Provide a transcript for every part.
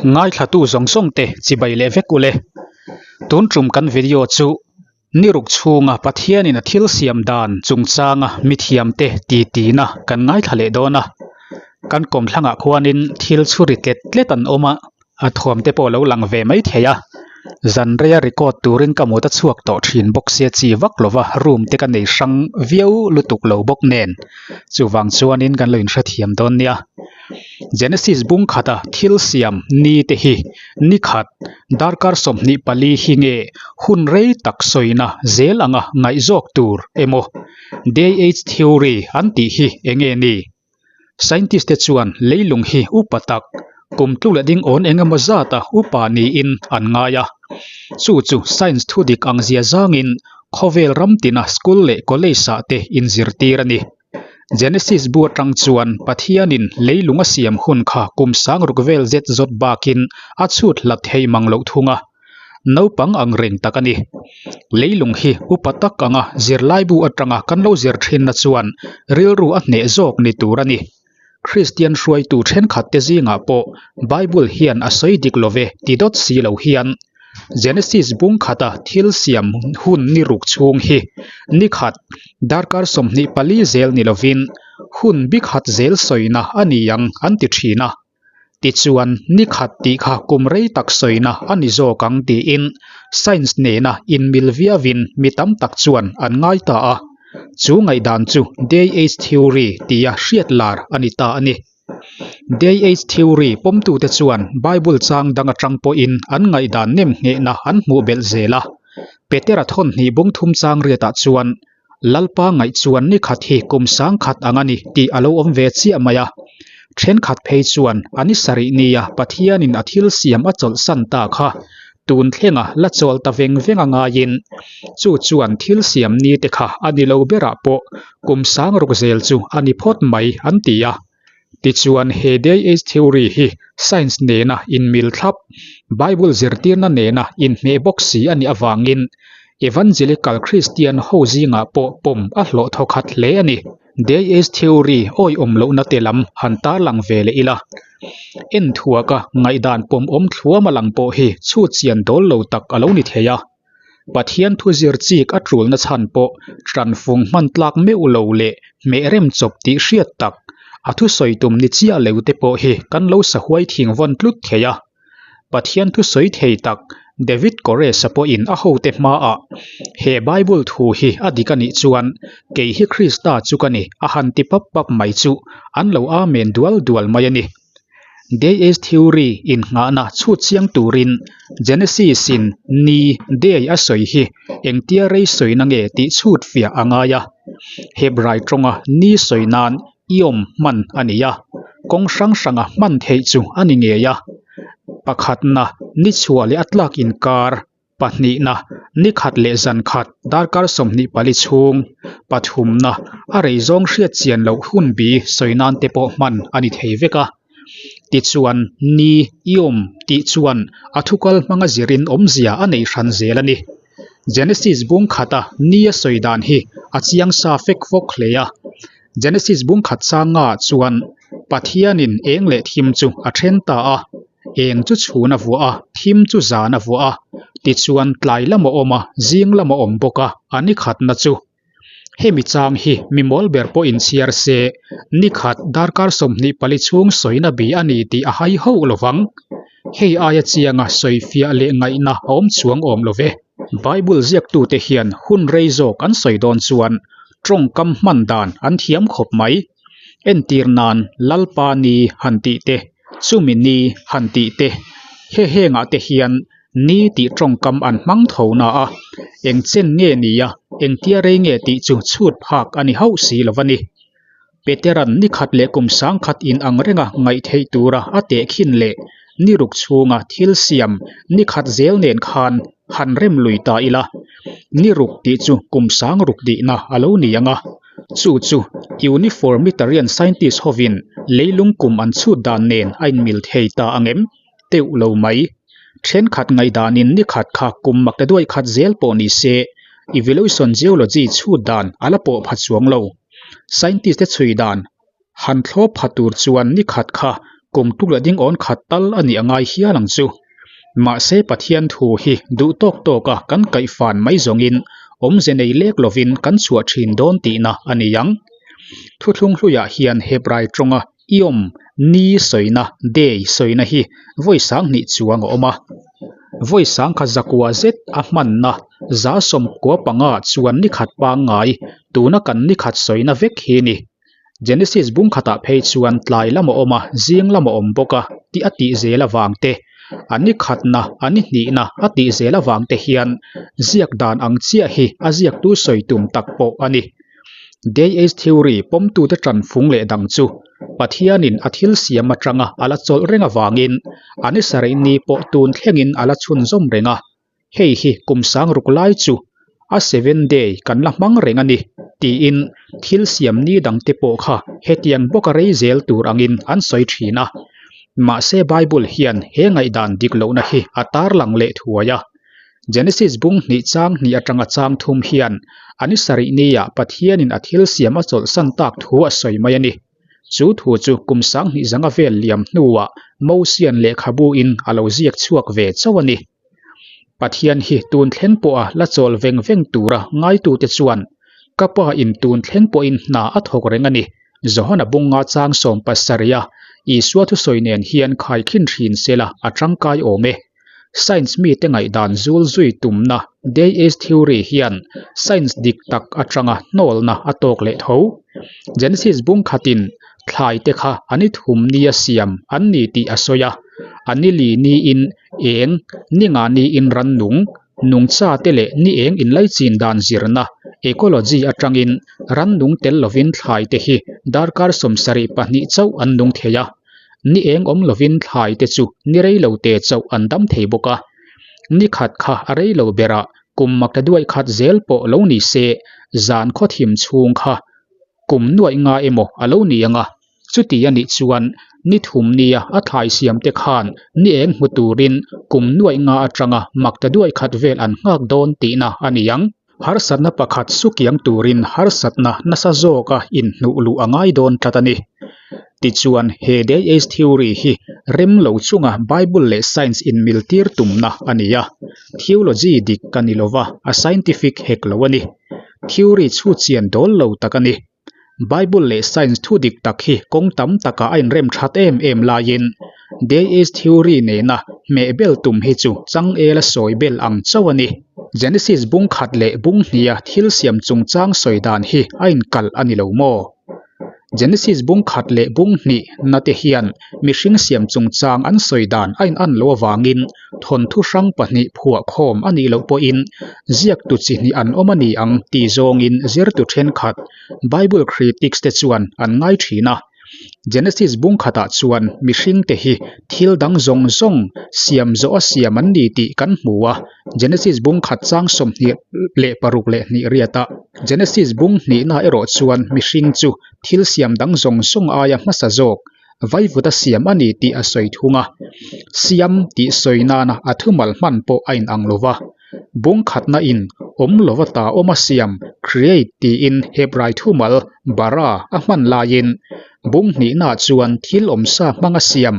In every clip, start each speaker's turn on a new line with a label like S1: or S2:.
S1: Ngaithlatu zawng zawng te chibai leh vek ule. Tun tum kan video chu niruk chhunga Pathianin a thil siam dan chungchanga mithiamte titina kan ngaithla leh dawn a. Kan kawmthlangah khuanin thil chhuri tlet tlet an awm a. A thuam te pawh a lo lang ve mai thei a, zan reia record turin ka mut a chhuak tawh thin bawk sia chi vak lova room te ka nei hrang viau lutuk lo bawk nen chuvang chuanin kan lo inhrethiam dawn nia. Genesis bung khata thil siam ni te hi nikhat darkar 24 hi nge hun rei tak sawina zel anga ngaihzawk tur emaw Day Age Theory an tih hi enge ni? Scientist te chuan leilung hi upa tak, kum tluk leh ding awn eng emaw zata upa niin an ngai a. Chu chu science thu dik ang zia zangin khawvel ram tina school leh college ah te inzirtir a ni. Genesis bu atang chuan Pathianin leilung a siam hun kha kum sang ruk vel zet zawt bakin a chhut hlat thei mang loh thung a. Naupang ang reng tak a ni. Leilung hi upa tak anga zirlaibu atanga kan lo zir thinna chuan rilru a hneh zawk ni tur a ni. Kristian hruaitu thenkhat te zingah pawh Bible hian a sawi dik lo ve ti dawt si lo hian Genesis bung khata thil siam hun ni ruk chhung hi ni khat darkar 24 zel ni lovin hun bi khat zel sawina a ni ang an ti thin a. Tichuan, ni khat tih kha kum rei tak sawina a ni zawk ang tiin science nena inmil viauin mi tam tak chuan an ngai ta a. Chu ngaihdan chu Day Age Theory tia hriat lar a ni ta a ni. Day Age Theory pawmtute chuan Bible chang dang atang pawhin an ngaihdan nem nghehna an hmuh belh zel a. Petera thawnhnih bung thum chang riatah chuan Lalpa ngaih chuan ni khat hi kum sang khat ang a ni tih a lo awm ve chiah mai a. Thenkhat phei chuan a ni sarih nia Pathianin a thil siam a chawlhsan ta kha tun thlenga la chawl ta veng veng a ngaiin chu chuan thil siam ni te kha a ni lo berah pawh kum sang ruk zel chu a ni phawt mai an ti a. Tichuan he Day Age Theory hi science nena inmil thlap, Bible zirtirna nena inhmeh bawk si a nih avangin Evangelical Christian ho zingah pawh pawm a hlawh thawkhat hle a ni. Day Age Theory awihawm lohna te lam han tarlang ve leh ila. En thuaka ngaihdan pawmawm thluam a lang pawh hi chhut chian dawl lo tak a lo ni thei a. Pathian thu zir chik a tulna chhan pawh tanfung hman tlak meuh lo leh hmeh rem chawp tih hriat tak, a thusawi tum ni chiah lo te pawh hi kan lo sahuai thing vawn tlut thei a. Pathian thusawi thei tak David Koresh-a pawhin a hote hmaah, He Bible thu hi a dik a nih chuan kei hi Krista chu ka ni a han ti pap pap mai chu an lo amen dual dual mai a ni. Day Age Theory innghahna chhut chiang turin Genesis in ni, day, a sawi hi engtia rei sawina nge tih chhut fiah a ngai a. Hebrai tawnga ni sawi nan yom hman a ni a, kawng hrang hranga hman theih chu a ni ngei a. Pakhatna, ni chhuah leh a tlak inkar. Pahnihna, ni khat leh zan khat darkar 24 chhung, pathumna, a rei zawng hriat chian loh hun bi sawi nan te pawh hman a ni thei vek a. Tichuan, ni, yom, tih chuan a thukal hmanga zirin awmzia a nei hran zel a ni. Genesis bung khata ni a sawi dan hi a chiang sa fek fawk hle a. Genesis bung khat changa chuan Pathianin eng leh thim chu a then ta a. Eng chu chhun a vuah a, thim chu zan a vuah a, tichuan tlai lam a awm a, zing lam a awm bawk a, a ni khatna chu. Hemi chang hi mi mawl ber pawh inchhiar se, ni khat darkar 24 chhung sawina bi a ni tih a hai hauh lo vang. Hei aia chianga sawifiah leh ngaihna a awm chuang awm lo ve. Bible ziaktute hian hun rei zawk an sawi dawn chuan tawngkam hman dan an thiam khawp mai. Entir nan Lalpa ni han tih te, chumi ni han tih te, he hengah te hian ni tih tawngkam an hmang tho na a, eng chen nge nia, engtia rei nge tih chu chhut phak a ni hauh si lo a ni. Peteran ni khat leh kum sang khat in ang renga ngaih theih tura a tehkhin leh ni ruk chhunga thil siam ni khat zel nen khan han rem lui ta ila, ni ruk tih chu kum sang ruk dihna a lo ni ang a. Chu chu Uniformitarian scientist hovin leilung kum an chhut dan nen a inmil thei ta ang em? Teuh lo mai. Thenkhat ngaihdanin ni khat kha kum mak duai khat zel pawh ni se, evolution geology chhut dan a la pawh pha chuang lo. Scientist te chhui dan han thlawp pha tur chuan ni khat kha. Kum tuk leh ding awn khat tal a nih a ngai hial ang chu. Mahse Pathian thu hi duh tawk tawka kan kaih fan mai zawngin awmze nei lek lovin kan chhuah thin dawn tihna a ni ang. Thuthlung hluiah hian Hebrai tawnga Yom, ni sawina, day sawina hi vawi sanghnih chuang a awm a. Vawi sangkhat zakua zet a hmanna 19 chuan nikhat pangngai tuna kan nikhat sawina vek hi ni. Genesis bung khatah phei chuan tlai lam a awm a, zing lam a awm bawk a tih a tih zel avang te, a ni khatna, a ni hnihna a tih zel avang te hian ziak dan ang chiah hi a ziaktu sawi tum tak pawh a ni. Day Age Theory pawmtute tanfung leh dang chu Pathianin a thil siam atanga a la chawlh reng avangin a ni sarih ni pawh tun thlengin a la chhunzawm reng a, Hei hi kum sang ruk lai chu a seven day kan la hmang reng a ni tiin thil siam ni dang te pawh kha hetiang bawka rei zel tur angin an sawi thin a. Mahse Bible hian he ngaihdan dik lohna hi a tarlang leh thuai a. Genesis bung hnih chang hnih atanga chang thum hian a ni sarih niah Pathianin a thil siam a chawlhsan tak thu a sawi mai a ni. Chu thu chu kum 2000 zanga vel liam hnuah Mosian lehkhabu in a lo ziak chhuak ve chauh a ni. Pathian hi tun thleng pawha la chawl veng veng tura ngaitute chuan ka pa in tun thleng pawhin hna a thawk reng a ni. Johana bunga chang 70 a Isua thusawi nen hian khaikhin thin sela a tangkai awm e. Science mite ngaihdan zul zui tumna Day Age Theory hian science dik tak atanga hnawlna a tawk leh tho. Genesis bung khatin thlai te kha a ni thum nia siam an ni tih a sawi a, a ni li niin eng, ni nga niin rannung, nungcha te leh ni eng inlaichin dan zirna, ecology, atangin rannung tel lovin thlai te hi darkar 72 chauh an nung thei a, ni eng awm lovin thlai te chu ni rei lo te chauh an dam thei bawk a. Ni khat kha a rei lo berah kum makta duai khat zel pawh lo ni se, zan khawthim chhung kha Kum nuaih nga emaw a lo ni ang a, chuti a nih chuan ni thum nia a thlai siam te khan ni eng hmu turin kum nuaih nga atanga mak ta duai khat vel an nghak dawn tihna a ni ang. Harsatna pakhat sukiang turin harsatna nasa zawka inhnuh luh a ngai dawn tlat a ni. Tichuan, he Day Age Theory hi rem lo chunga Bible leh Science inmiltir tumna a ni a, theology dik ka ni lova, a scientific hek lo a ni. Theory chhu chian dawl lo tak a ni. Bible leh science thu dik tak hi kawng tam takah a inrem that em em laiin Day Age Theory nena hmeh bel tum hi chu changela sawi bel ang chauh a ni. Genesis bung khat leh bung hniha thil siam chungchang sawi dan hi a inkalh a ni lo maw? Genesis bung khat leh bung hnih na te hian mihring siam chungchang an sawi dan a in an loh avangin thawnthu hrang pahnih phuah khawm a nih loh pawhin ziaktu chi hnih an awm a ni ang tih zawngin zirtu thenkhat Bible critics te chuan an ngai thin a. Genesis bung khatah chuan mihring te hi thil dang zawng zawng siam zawh a siam an ni tih kan hmu a, Genesis bung khat chang 26 leh hnih riatah. Genesis bung hnihna erawh chuan mihring chu thil siam dang zawng zawng aia hmasa zawk vaivuta siam a ni tih a sawi thung a. Siam tih sawi nana a thumal hman pawh a inang lo va. Bung khatna in awm lova ta awma siam, create, tiin Hebrai thumal, bara, a hman laiin bung hnihnaah chuan thil awmsa hmanga siam,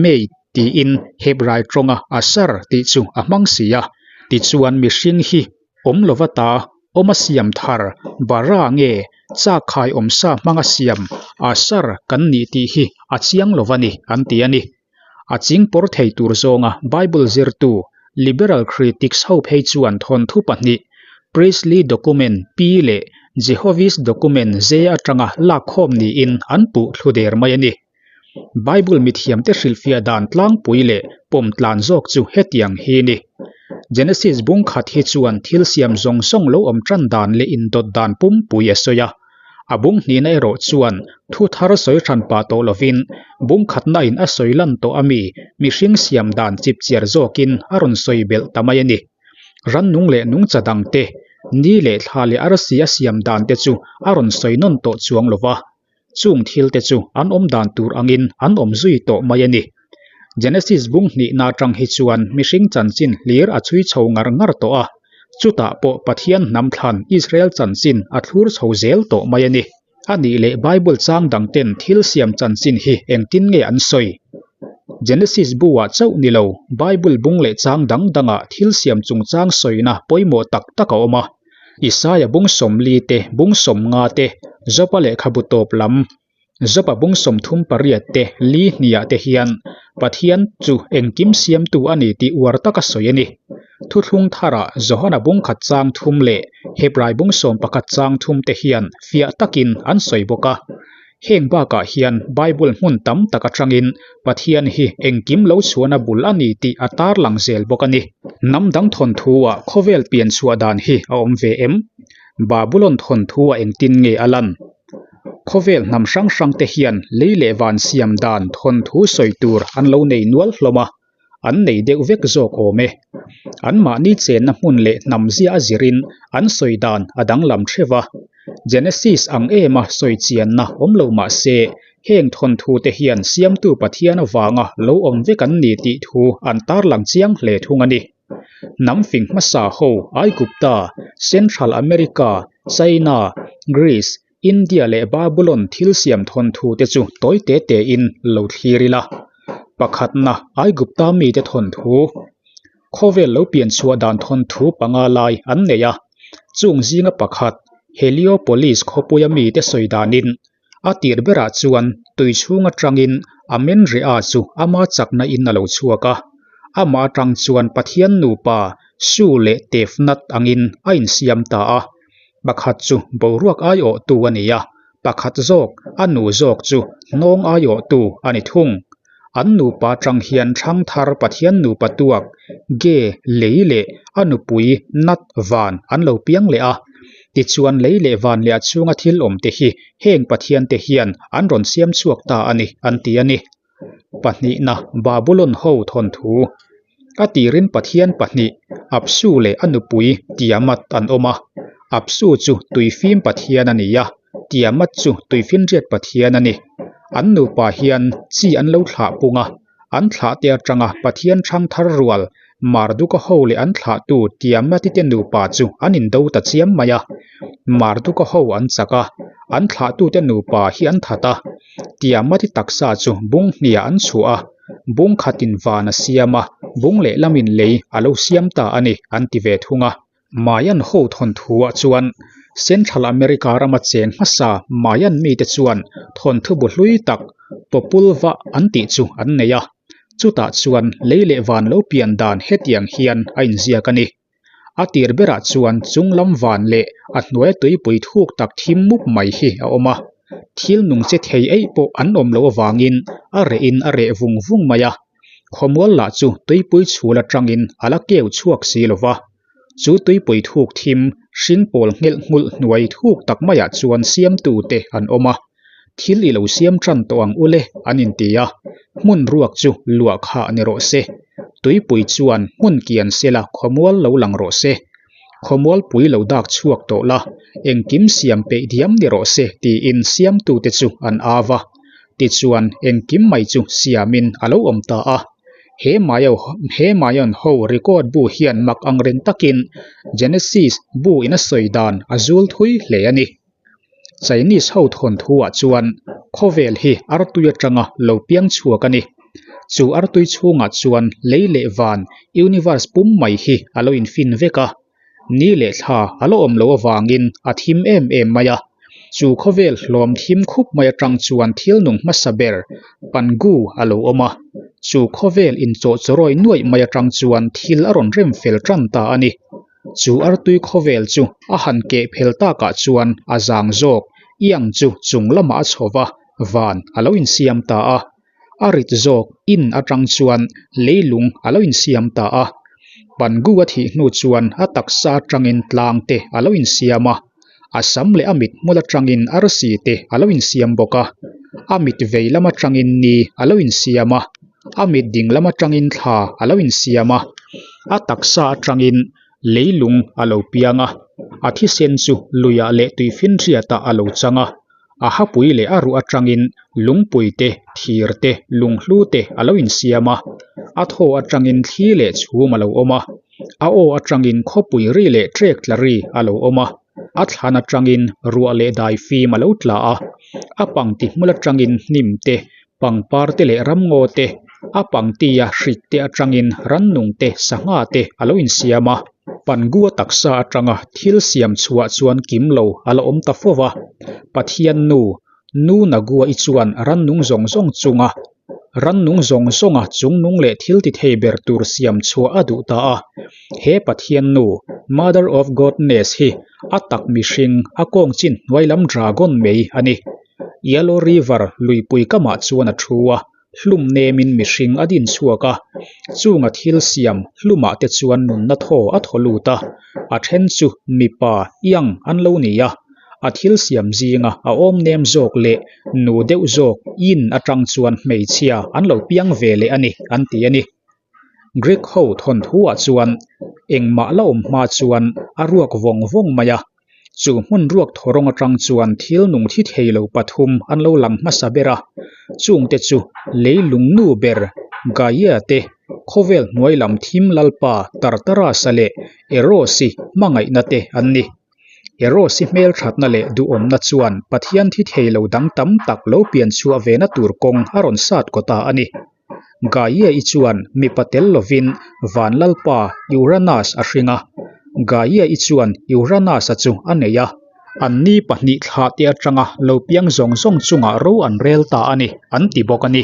S1: made, tiin Hebrai tawnga asar tih chu a hmang si a. Tichuan mihring hi awm lova ta awma siam thar, bara nge chakkhai awmsa hmanga siam, asar, kan nih tih hi a chiang lova ni an ti a ni. A ching pawr thei tur zawnga Bible zirtu Liberal critics ho phei chuan thawnthu pahnih, Priestly Document P leh Jehovah's Document J atanga lakkhawm niin an puh thlu der mai a ni. Bible mithiamte hrilhfiah dan tlangpui leh pawm tlan zawk chu hetiang hi ni. Genesis bung khat hi chuan thil siam zawng zawng lo awm tan dan leh indawt dan pumpui a sawi a. A bung hnihna erawh chuan thu thar sawi hran pah tawh lovin bung khatna in a sawi lan tawh ami mihring siam dan chipchiar zawkin a rawn sawi belh ta mai a ni. Rannung leh nungcha dang te, ni leh thla leh arsi a siam dan te chu a rawn sawi nawn tawh chuang lova. Chung thil te chu an awm dan tur angin an awm zui tawh mai a ni. Genesis bung hnihna atang hi chuan mihring chanchin hlir a chhui chho ngar ngar tawh a, chutah pawh Pathian hnam thlan Israel chanchin a thlur chho zel tawh mai a ni. A nih leh Bible chang dangten thil siam chanchin hi engtin nge an sawi? Genesis bu-ah chauh ni lo, Bible bung leh chang dang dangah thil siam chungchang sawina pawimawh tak tak a awm a. Isaia bung 40 te, bung 50 te, Jopa lehkhabu tawp lam, Jopa bung 38 te, li hniah te hian Pathian chu engkim siamtu a ni tih uar taka sawi a ni. Thuthlung tharah Johana bung khat chang thum leh Hebrai bung 11 chang thum te hian fiah takin an sawi bawk a. Heng bakah hian Bible hmun tam tak atangin Pathian hi engkim lo chhuahna bul a ni tih a tarlang zel bawk a ni. Hnam dang thawnthu-ah khawvel pian chhuah dan hi a awm ve em? Babulon thawnthu-ah engtin nge a lan? Khawvel hnam hrang hrangte hian lei leh van siam dan thawnthu sawi tur an lo nei nual hlawm a. an nei deuh vek zawk awm e. Anmahni chenna hmun leh hnam zia a zirin an sawi dan a danglam theuh a. Genesis ang ema sawi chianna awm lo mah se, heng thawnthu te hian Siamtu Pathian avanga lo awm vek an ni tih thu an tarlang chiang hle thung a ni. Hnam fing hmasa ho Aigupta, Central America, China, Greece, India leh Babulon thil siam thawnthu te chu tawi te te in lo thlir ila. Pakhatna Aigupta mite thawnthu, khawvel lo pian chhuah dan thawnthu panga lai an nei a. Chung zinga pakhat Heliopolis khawpuia mite sawi danin a tir berah chuan tui chhung atangin Amenrea chu ama chakna in a lo chhuak a. Amah atang chuan Pathian nupa Su leh Tefnat angin a insiam ta a. Pakhat chu boruak aiawhtu a ni a, pakhat zawk, a nu zawk chu hnawng aiawhtu a ni thung. An nupa atang hian Thangthar Pathian nupa tuak, Ge, lei leh a nupui Nat, van an lo piang leh a. Tichuan lei leh van leh a chhunga thil awm te hi heng Pathian te hian an rawn siam chhuak ta a ni, an ti a ni. Pahnihna Babulon ho thawnthu a tirin Pathian pahnih Apsu leh a nupui Tiamat an awm a. Apsu chu tuifim Pathian a ni a, Tiamat chu tuifinriat Pathian a ni. An nupa hian chi an lo thlah pung a, an thlah te atanga Pathian thangthar rual Marduka ho leh an thlahtu Tiamati te nupa chu an indo ta chiam mai a. Marduka ho an chak a, an thlahtute nupa hi an that a. Tiamati taksa chu bung hniah an chhuah a, bung khatin van a siam a, bung lehlamin lei a lo siam ta a ni, an ti ve thung a. Mayan ho thawnthuah chuan Central America rama cheng hmasa Mayan mite chuan thawnthu bu hlui tak Populva an tih chu an nei a. Chutah chuan lei leh van lo pian dan hetiang hian a inziak a ni. A tir berah chuan chung lam van leh a hnuaia tuipui thuk tak thim mup mai hi a awm a. Thil nung che thei eih pawh an awm loh avangin a rehin a reh vung vung mai a. Khawmual lah chu tuipui chhul atangin a la keu chhuak si lo va. Chu tuipui thuk thim hring pawl nghelh nghulh hnuai thuk tak maiah chuan siamtu te an awm a. Thil i lo siam tan tawh ang ule an inti a, hmun ruak chu luah khah ni rawh se. Tuipui chuan hmun kian sela khawmual lo lang rawh se. Khawmualpui lo dak chhuak tawh la, engkim siam peih diam ni rawh se tiin siamtute chu an au va. Tichuan engkim mai chu siamin a lo awm ta a. He Mayo he Mayon ho record bu hian mak angreng takin Genesis bu in a sawi dan a zul thui hle a ni. Chinese ho thawnthuah chuan khawvel hi artui atanga lo piang chhuak a ni. Chu artui chhungah chuan lei leh van, universe pum mai hi a lo infin vek a. Ni leh thla a la awm loh avangin a thim em em mai a. Chu khawvel hlawm thim khup mai atang chuan thil nung hmasa ber Pangu a lo awm a. Chu khawvel inchawhchawrawi nuaih mai atang chuan thil a rawn rem fel tan ta a ni. Chu artui khawvel chu a han keh phel takah chuan a zang zawk, iang chu chung lamah a chho va, van a lo insiam ta a. A rit zawk in atang chuan leilung a lo insiam ta a. Pangu a thih hnu chuan a taksa atangin tlang te a lo insiam a. A sam leh a mit hmul atangin arsi te a lo insiam bawk a. A mit vei lam atangin ni a lo insiam a. A mit ding lam atangin thla a lo insiam a. A taksa atangin leilung a lo piang a. A thisen chu luiah leh tuifinriatah a lo chang a. A hapui leh a ruh atangin lungpui te, thir te, lunghlu te a lo insiam a. A thaw atangin thli leh chhum a lo awm a. A aw atangin khawpui ri leh trek tla ri a lo awm a. A thlan atangin ruah leh dai fim a lo tla a, a pangti hmul atangin hnim te, pangpar te leh ramngaw te, a pangtia hrik te atangin rannung te, sangha te a lo insiam a. Pangua taksa atanga thil siam chhuah chuan kim lo a la awm ta fo va, Pathian nu, Nu Nagua-i chuan rannung zawng zawng chunga rannung zawng zawnga chungnung leh thil ti thei ber tur siam chhuah a duh ta a. He Pathian nu, Mother of Godness hi a tak mihring, a kawng chin hnuai lam dragon mai a ni. Yellow River luipui kamah chuan a thu a, hlum nemin mihring a din chhuak a, chunga thil siam hlumah te chuan nunna thaw a thaw lut a, a then chu mipa iang an lo ni a, a thil siam zinga a awm nem zawk leh nu deuh zawk yin atang chuan hmeichhia an lo piang ve leh a ni an ti a ni. Greek ho thawnthuah chuan engmah la awm hma chuan a ruak vawng vawng mai a, Chu hmun ruak thawrawng atang chuan thil nung thi thei lo pathum an lo lang hmasa ber a, chungte chu leilung nu ber Gaia te, khawvel hnuai lam thim lalpa Tartarus-a leh Eros-i hmangaihna te an ni. Eros-i hmelthatna leh duhawmna chuan Pathian thi thei lo dang tam tak lo pian chhuah vena tur kawng a rawn sat kaw ta a ni. Gaia-i chuan mipa tel lovin van lalpa Uranus a hring a. Gaia-i chuan Uranus-a chu a nei a, anni pahnih thlah te atanga lo piang zawng zawng chungah ro an rel ta a ni, an ti bawk a ni.